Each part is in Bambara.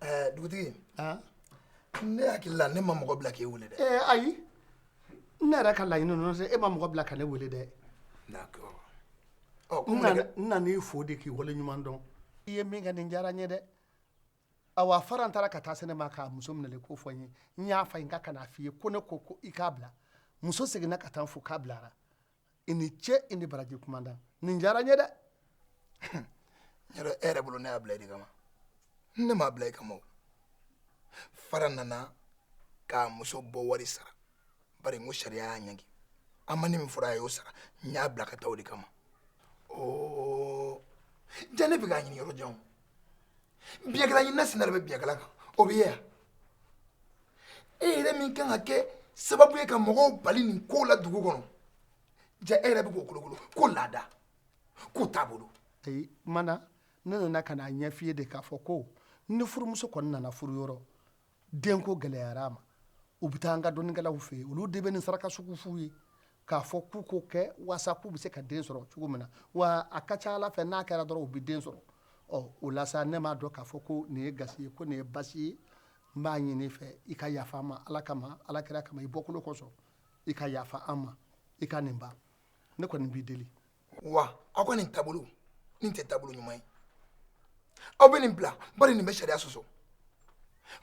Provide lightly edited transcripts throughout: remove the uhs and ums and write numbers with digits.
Ɛɛ dugutigi, ne hakili la ne ma mɔgɔ bila k'e wele dɛ. Ee ayi, ne yɛrɛ ka laɲini ninnu e ma mɔgɔ bila ka ne wele dɛ. D'accord. Ɔ, n nan'i fo de k'i waleɲuman dɔn. I ye min kɛ nin diyara n ye dɛ. Awa Fara taara ka taa se ne ma k'a muso minɛli ko fɔ n ye. N y'a fɔ a ye n k'a ka n'a f'i ye ko ne ko ko i k'a bila. Muso seginna ka taa n fo k'a bilara. I ni ce, i ni baraji kumandan. Nin diyara n ye dɛ. Yɔrɔ e yɛrɛ bolo ne y'a bila e de kama. Ne m'a bila e kama o. Fara nana k'a muso bɔ wari sara. Bari n ko sariya y'a ɲangi. Amani min fɔra a y'o sara. N y'a bila ka taa o de kama. Oo, ja ne bɛ k'a ɲini yɔrɔ jan o. Biɲɛkala ɲinina sen dalen bɛ biɲɛkala kan. O bɛ ye yan. E yɛrɛ min kan ka kɛ sababu ye ka mɔgɔw bali nin ko la dugu kɔnɔ. Ja e yɛrɛ bɛ k'o kolokolo ko laada, ko taabolo. Ayi, mana ne nana ka n'a ɲɛf'i ye de k'a fɔ ko ni furumuso kɔni nana furu yɔrɔ, denko gɛlɛyara a ma, u bɛ taa an ka dɔnnikɛlaw fɛ yen, olu de bɛ nin saraka sugu f'u ye k'a fɔ k'u k'o kɛ walasa k'u bɛ se ka den sɔrɔ cogo min na. Wa a ka ca ala fɛ n'a kɛra dɔrɔn u bɛ den sɔrɔ. Ɔ o la sa ne m'a dɔn k'a fɔ ko nin ye gasi ye, ko nin ye basi ye. N b'a ɲini i fɛ i ka yafa an ma ala kama, ala kira kama, i bɔkolo kosɔn i ka yafa an ma, i ka nin ban. Ne kɔni b'i deli. Wa aw ka nin taabolo nin tɛ taabolo ɲuman ye. Aw bɛ nin bila bari nin bɛ sariya sɔsɔ.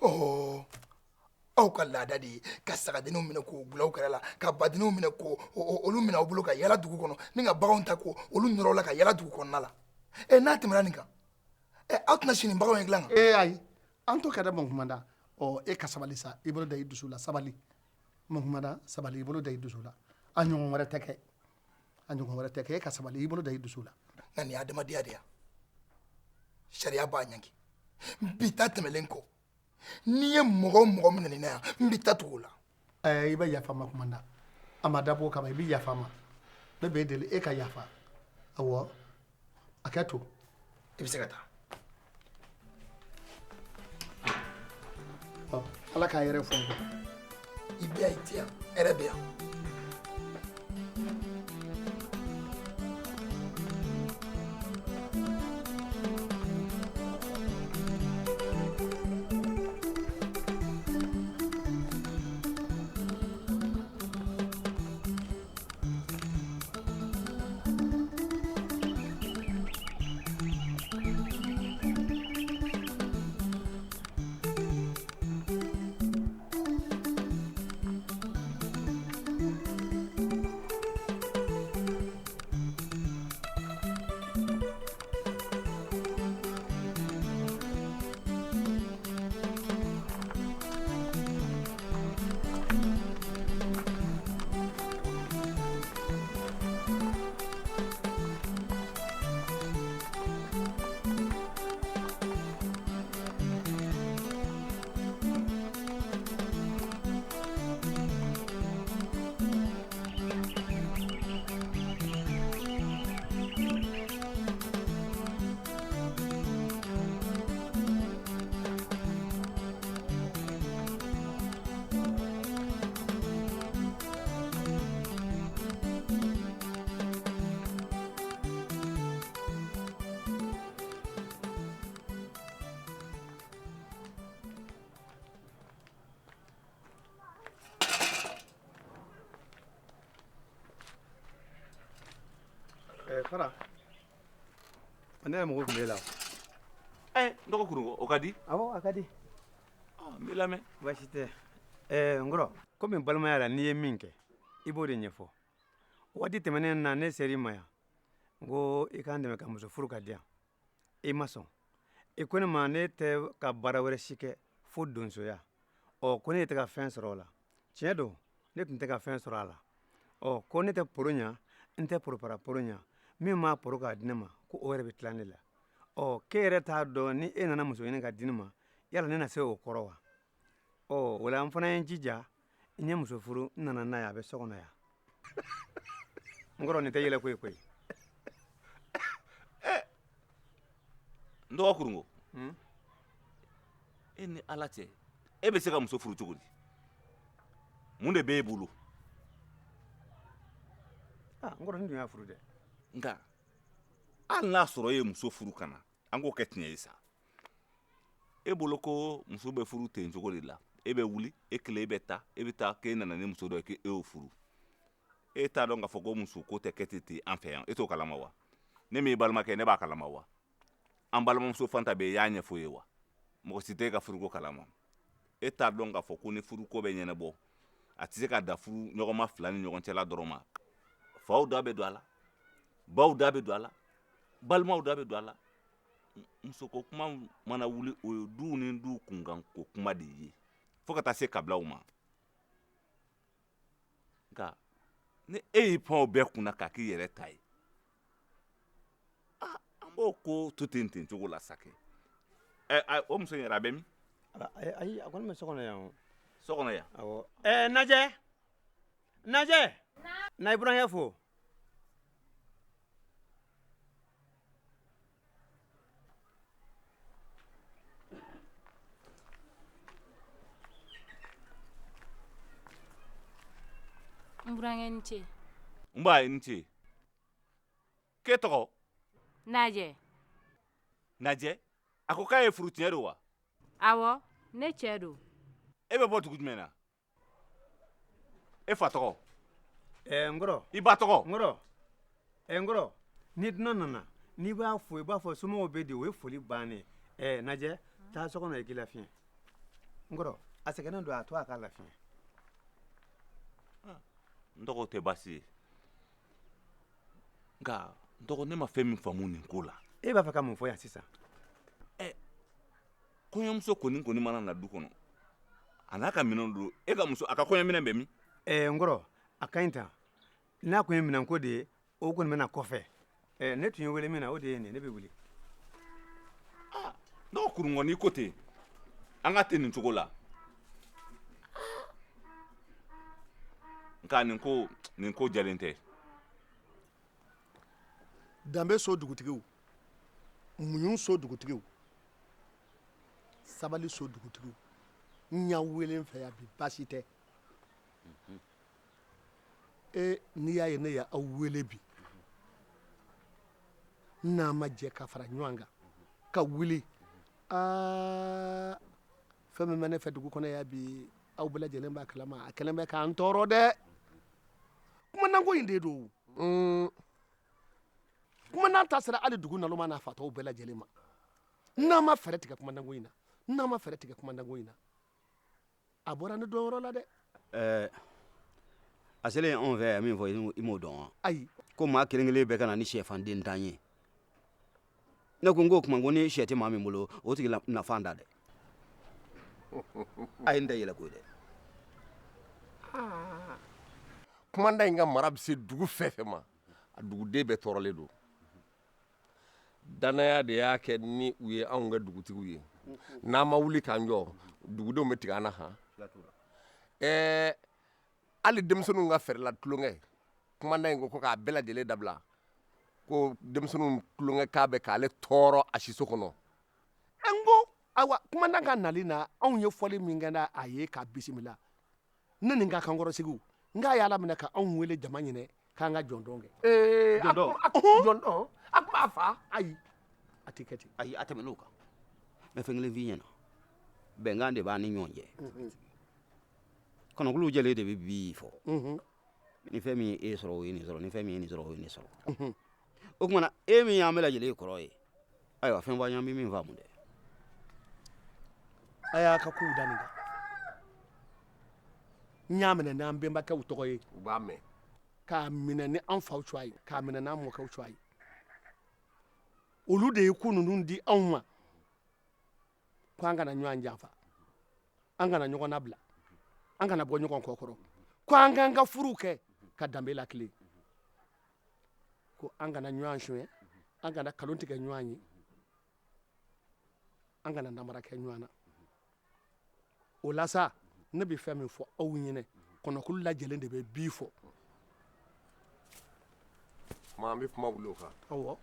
Ɔɔ, aw ka laada de ye ka sagadenninw minɛ k'o bila aw kɛrɛ la, ka badenninw minɛ k'o olu minɛ aw bolo ka yala dugu kɔnɔ, ni ka baganw ta k'o olu nɔrɔ la ka yala dugu kɔnɔna la. Ɛ n'a tɛmɛna nin kan, ɛ aw tɛna sini baganw ye dilan kan. Ee ayi, an t'o kɛ dɛ Mɔnkumanda. Ɔ e ka sabali sa, i bolo da i dusu la, sabali. Mɔnkumanda, sabali, i bolo da i dusu la. A ɲɔgɔn wɛrɛ tɛ kɛ. A ɲɔgɔn wɛrɛ tɛ kɛ, e ka sabali, i bolo da i dusu la. Nka nin ye adamadenya de ye. Sariya b'a ɲangi. Bi ta tɛmɛlen kɔ, n'i ye mɔgɔ o mɔgɔ minɛ nin na yan, n b'i ta tugu o la. Ɛɛ i bɛ yafa n ma kumanda. A ma dabɔ o kama, i bɛ yafa n ma. Ne b'e deli, e ka yafa. Awɔ, a kɛ to. I bɛ se ka taa. Ɔ, ala k'a yɛrɛ fɔ n kɔ. I bɛ yan, i tɛ yan, hɛrɛ bɛ yan. Fara, ne yɛrɛ mago tun b'e la. N dɔgɔ Kurunko, o ka di? Awɔ, a ka di. N b'i lamɛn. Baasi tɛ. N kɔrɔ, komi balimaya la n'i ye min kɛ, i b'o de ɲɛfɔ. Waati tɛmɛnen na ne ser'i ma yan, n ko i k'an dɛmɛ ka muso furu ka di yan. I ma sɔn. I ko ne ma ne tɛ ka baara wɛrɛ si kɛ fo donsoya. Ɔ, ko ne tɛ ka fɛn sɔrɔ o la. Tiɲɛ don, ne tun tɛ ka fɛn sɔrɔ a la. Ɔ, ko ne tɛ poro ɲa, n tɛ poropara poro ɲa. Min m'a poro k'a di ne ma, ko o yɛrɛ bɛ tila ne la. Ɔ, k'e yɛrɛ t'a dɔn ni e nana muso ɲini ka di ne ma, yala ne na se o kɔrɔ wa? Ɔ, o la n fana ye n jija, n ye muso furu, n nana n'a ye, a bɛ so kɔnɔ yan. N kɔrɔ, nin tɛ yɛlɛ ko ye koyi. N dɔgɔ Kurunko, e ni Ala cɛ, e bɛ se ka muso furu cogo di? Mun de b'e bolo? N kɔrɔ, n dun y'a furu dɛ. Nka hali n'a sɔrɔ e ye muso furu ka na, an k'o kɛ tiɲɛ ye sa. E bolo ko muso bɛ furu ten cogo de la. E bɛ wuli, e kelen e bɛ taa, e bɛ taa k'e nana ni muso dɔ ye k'e y'o furu. E t'a dɔn k'a fɔ ko muso ko tɛ kɛ ten ten an fɛ yan, e t'o kalama wa? Ne m'i balimakɛ, ne b'a kalama wa? An balimamuso Fanta bɛ yen, i y'a ɲɛfɔ ye wa? Mɔgɔ si tɛ e ka furuko kalama. E t'a dɔn k'a fɔ ko ni furuko bɛ ɲɛnabɔ, a tɛ se ka dan furu ɲɔgɔnma fila ni ɲɔgɔn cɛla dɔrɔn ma. Faw da bɛ don a la, baw da bɛ don a la, balimaw da bɛ don a la. Musoko kuma mana wuli, o ye duw ni duw kunkanko kuma de ye, fo ka taa se kabilaw ma. Nka ni e y'i pan o bɛɛ kunna k'a k'i yɛrɛ ta ye, an b'o ko to ten ten cogo la sa kɛ. Ɛ, o muso in yɛrɛ, a bɛ min? Ayi, a kɔni bɛ so kɔnɔ yan o. So kɔnɔ yan? Awɔ. Najɛ, Najɛ, na i burankɛ fo. N burankɛ ni ce. Nba, i ni ce. K'e tɔgɔ? Najɛ. Najɛ? A ko k'a ye furu, tiɲɛ don wa? Awɔ, ne cɛ don. E bɛ bɔ dugu jumɛn na? E fa tɔgɔ? N kɔrɔ. I ba tɔgɔ? N kɔrɔ. N kɔrɔ, ni dunan nana, n'i b'a fo, i b'a fɔ somɔgɔw bɛ di, o ye foli bannen ye. Najɛ, taa so kɔnɔ i k'i lafiɲɛ. N kɔrɔ, a sɛgɛnnen don, a to a k'a lafiɲɛ. N tɔgɔ tɛ baasi ye. Nka n tɔgɔ, ne ma fɛn min faamu nin ko la. E b'a fɛ ka mun fɔ yan sisan? Kɔɲɔmuso kɔni kɔni mana na du kɔnɔ, a n'a ka minɛnw don, e ka muso, a ka kɔɲɔminɛn bɛ min? N kɔrɔ, a ka ɲi tan. N'a kun ye minɛnko de ye, o kɔni bɛ na kɔfɛ. Ne tun ye wele min na, o de ye nin ye, ne bɛ wuli. N'o kurunkɔni ko ten, an ka ten nin cogo la. Nka nin ko jɛlen tɛ. Danbe so dugutigiw, muɲu so dugutigiw, sabali so dugutigiw, n y'aw wele n fɛ yan bi, baasi tɛ. N'i y'a ye ne y'aw wele bi, n'an ma jɛ ka fara ɲɔgɔn kan ka wuli, fɛn min bɛ ne fɛ dugu kɔnɔ yan bi, aw bɛɛ lajɛlen b'a kalama, a kɛlen bɛ k'an tɔɔrɔ dɛ. Kumandanko in de don. Kumandan ta sera hali dugu naloma n'a fatɔw bɛɛ lajɛlen ma. N'an ma fɛɛrɛ tigɛ kumandanko in na, n'an ma fɛɛrɛ tigɛ kumandanko in na, a bɔra ne dɔnyɔrɔ la dɛ. A selen anw fɛ yan, min fɔ i m'o dɔn wa? Ayi. Ko maa kelen kelen bɛɛ ka na ni sɛfan den tan ye. Ne ko n k'o tuma ko ni sɛ tɛ maa min bolo, o tigi nafa da dɛ. A ye n tɛ yɛlɛ koyi dɛ. Kumanda in ka mara bɛ se dugu fɛn fɛn ma, a duguden bɛɛ tɔɔrɔlen don. Danaya de y'a kɛ ni u ye anw kɛ dugutigiw ye. N'an ma wuli k'an jɔ, dugudenw bɛ tigɛ an na han. Hali denmisɛnninw ka fɛɛrɛla tulonkɛ, kumanda in ko k'a bɛɛ lajɛlen dabila, ko denmisɛnninw tulonkɛ k'a bɛ k'ale tɔɔrɔ a siso kɔnɔ. N ko ayiwa, kumandan ka nali na, anw ye fɔli min kɛ n'a ye k'a bisimila, ne ni n ka kankɔrɔsigiw, n k'a y'ala minɛ ka anw wele jama ɲinɛ k'an ka jɔndɔn kɛ. Jɔndɔn? Jɔndɔn? A tun b'a fa? Ayi, a tɛ kɛ ten. Ayi, a tɛmɛn'o kan. N bɛ fɛn kelen f'i ɲɛna, bɛnkan de b'an ni ɲɔgɔn cɛ. Kɔnɔkulu jɛlen de bɛ bi fɔ. Ni fɛn min ye e sɔrɔ, o ye nin sɔrɔ. Ni fɛn min ye nin sɔrɔ, o ye nin sɔrɔ. O tuma na, e min y'an bɛɛ lajɛlen kɔrɔ ye, ayiwa, fɛn fɔ an ye, an bɛ min faamu dɛ. A y'a ka kow da nin kan. N y'a minɛ n'an bɛnbakɛw tɔgɔ ye. U b'a mɛn. K'a minɛ ni an faw cogoya ye, k'a minɛ n'an mɔkɛw cogoya ye. Olu de ye ko ninnu di anw ma, ko an kana ɲɔgɔn janfa, an kana ɲɔgɔn labila, an kana bɔ ɲɔgɔn kɔ kɔrɔ, ko an k'an ka furuw kɛ ka danbe lakilen, ko an kana ɲɔgɔn suɲɛ, an kana nkalon tigɛ ɲɔgɔn ye, an kana namara kɛ ɲɔgɔn na. O la sa, ne bɛ fɛn min fɔ aw ɲɛnɛ, kɔnɔkulu lajɛlen de bɛ bi fɔ. Kuma, an bɛ kuma wuli o kan. Awɔ.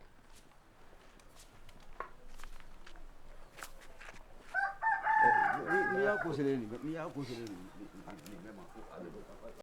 N'i y'a ko selen nin, n'i y'a ko selen nin, nin bɛɛ ma.